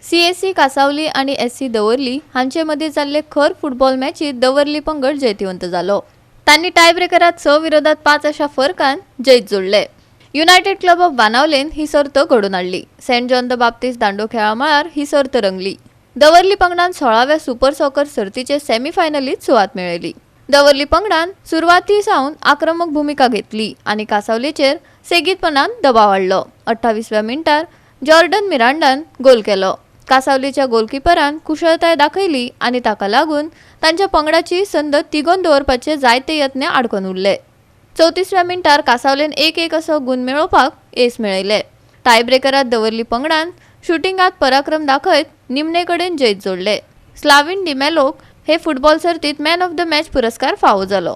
CSC Cansaulim आनी SC दवर्ली हांचे मदीं जाल्ले खर फुटबॉल मॅचीत दवर्ली पंगड जैतिवंत जालो. तांणी टायब्रेकरात 6-5 अशा फरकान जैत जोडले. युनायटेड क्लब ऑफ बाणावलेन ही सर्त घडोवन हाडली. सेंट जॉन the बाप्तीस दांडो खेळा मळार ही सर्त रंगली. दवर्ली पंगडान 16व्या सुपर सॉकर सर्तीचे सेमीफायनलीत सुवात मेळयली. दवर्ली पंगडान सुरवाती सावन आक्रमक भुमिका घेतली आनी कासावलेचेर सेगीतपणान दबाव हाडलो. 28व्या मिनटार जॉर्डन मिरांडान गोल केलो. कासावलीच्या गोलकीपरान कुशळताय दाखयली आनी ताका लागून तांच्या पंगडाची संद तिगोवन दवरपाचे जायते यत्न आडकून उरले. 34व्या मिनटार कासावलेन 1-1 असो गुण मेळोवपाक येस मेळयले. टायब्रेकरात दवर्ली पंगडान शुटिंगात पराक्रम दाखयत निमणे कडेन जैत जोडले. स्लाविन डिमेलोक हे फुटबॉल सर्तीत मॅन ऑफ the match पुरस्कार फावो जालो.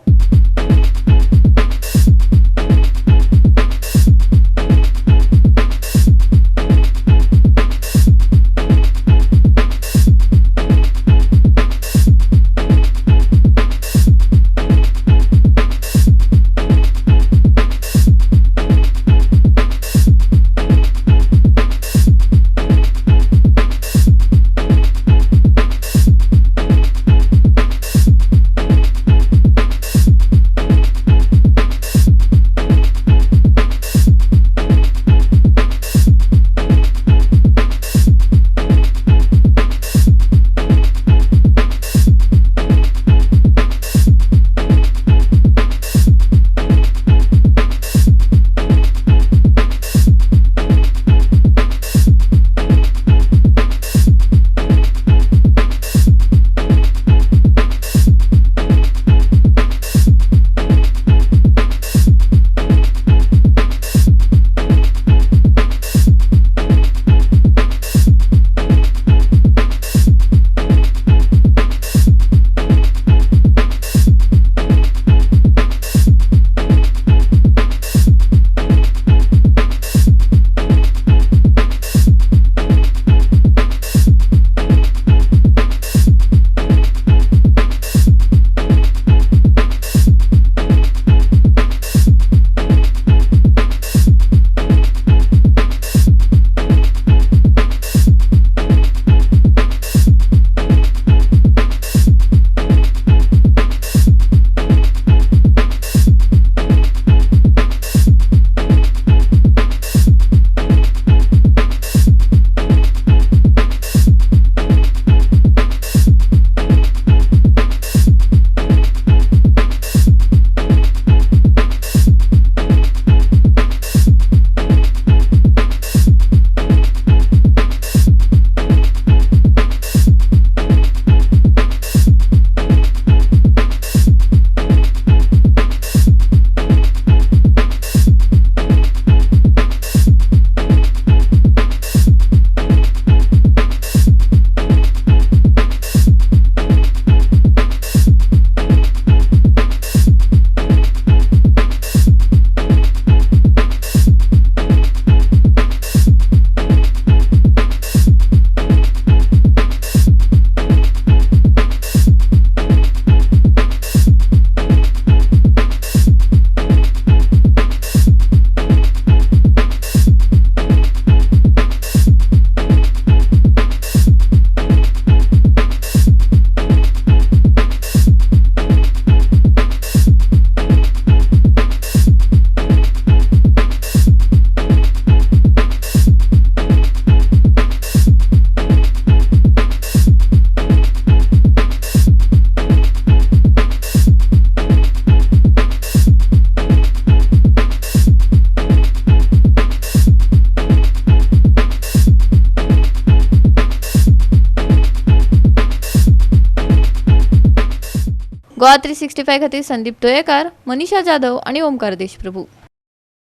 गोवा 365 खातीर संदीप तोयेकार, मनीषा जाधव आणि ओमकार देशप्रभू.